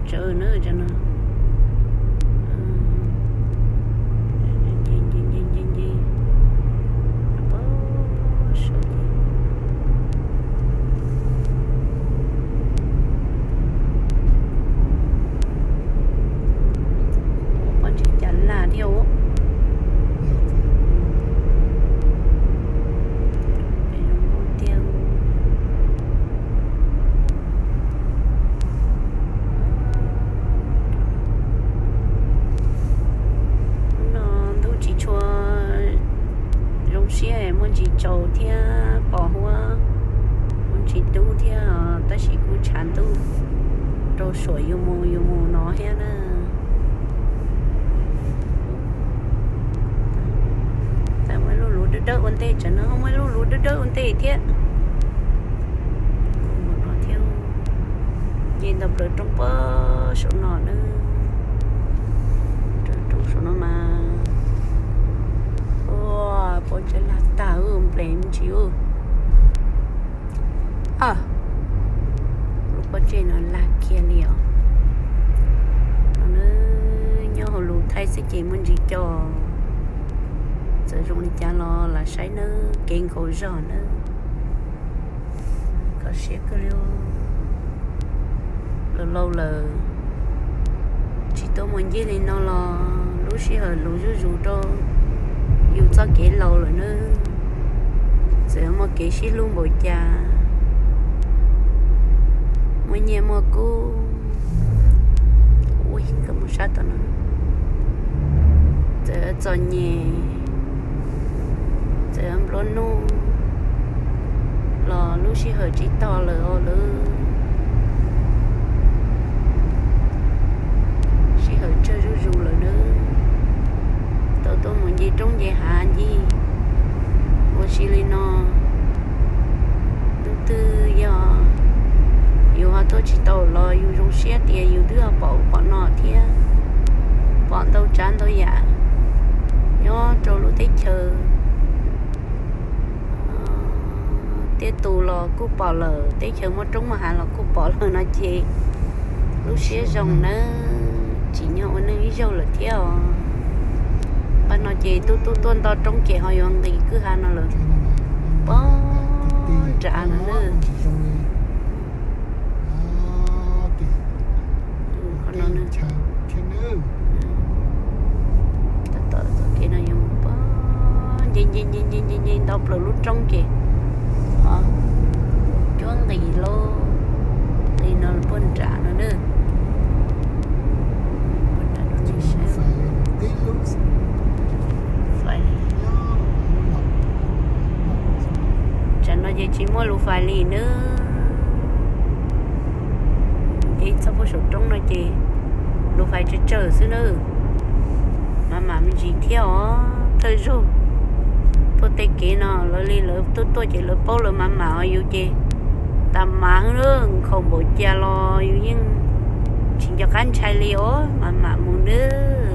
Tsawv na, tsawv no. Nce, nce, nce, nce, nce. Pab saum ces pom ntshe cas lag thiab os. Pem zoo nkauj tiag. Hnub no ntuj tsis tshua zoo siab, muaj ntsis tsaus thiab pos huab, muaj ntsis dub thiab, tab sis kuj tshav ntuj rau suam yus mus yus mus no thiab na. Txawm muaj ib lub luv dawb dawb ua ntej, tsam no muaj ib lub luv dawb dawb ua ntej thiab. Mus no thiab, nce ntawm plaws roob pab saum no na. Roob saum no mas, ua, pom ntshe lag tag, nplej me ntsis. Lub pob ntseg no lag kiag li os. No na, nyob hauv lus thaij xwb ces muaj ntsis co. Txawm zoo li cas los lam saib nawb, kev nkaus zog nawb. Kho siab kawg li. Laus laus lawm, tsis tuaj mus ncig li no los lub sij hawm luv zuj zus rau yus txoj kev laus lawm nawb. Txawm muaj kev sib hlub npaum cas, muaj nyiaj muaj kub, ua koj mus sab tom no, txawm txom nyem, txawm nplua nuj los lub sij hawm tsis tog lawm os lawm. Sij hawm tsawg zuj zus lawm nawb. Tau tuaj mus nce roob nce hav ncig ua si li no, hnub twg yog yus ho tuaj tsis tau los yus zoo siab tias yus twb ho pom ub pom no thiab, pom ntau tsav ntau yam nyob rau lub teb chaws. Tej tus los kuj pom lawm, teb chaws muaj roob muaj hav los kuj pom lawm no ces lub siab zoo nawb, tsim nyog ua neej ib zaug lawm thiab os. Pab no ces tuaj tuaj tuaj nto roob ces ho yuav nqis kwj ha no lawm, pog nram no nawb. Qhov no, tab tom txoj kev no yuav mus pog nce nce nce nce nce nce nto plaws lub roob ces cuab nqis lauj, nqis no pog nram no nawb. Tsam no ces tsis muaj lus fais li nawb. Ces txog puag saum roob no ces lus fais tsawg tsawg xwb nawb. Mas mam me ntsis thiab os thawj zaug. Tuaj tej kev no lawv li lawv tuaj tuaj ces lawv paub lawv mas mam os, yus ces tas mas hwb, nkhaus npaum cas los yus yeej tsis nco qab ntshai li os, mas mam mus nawb.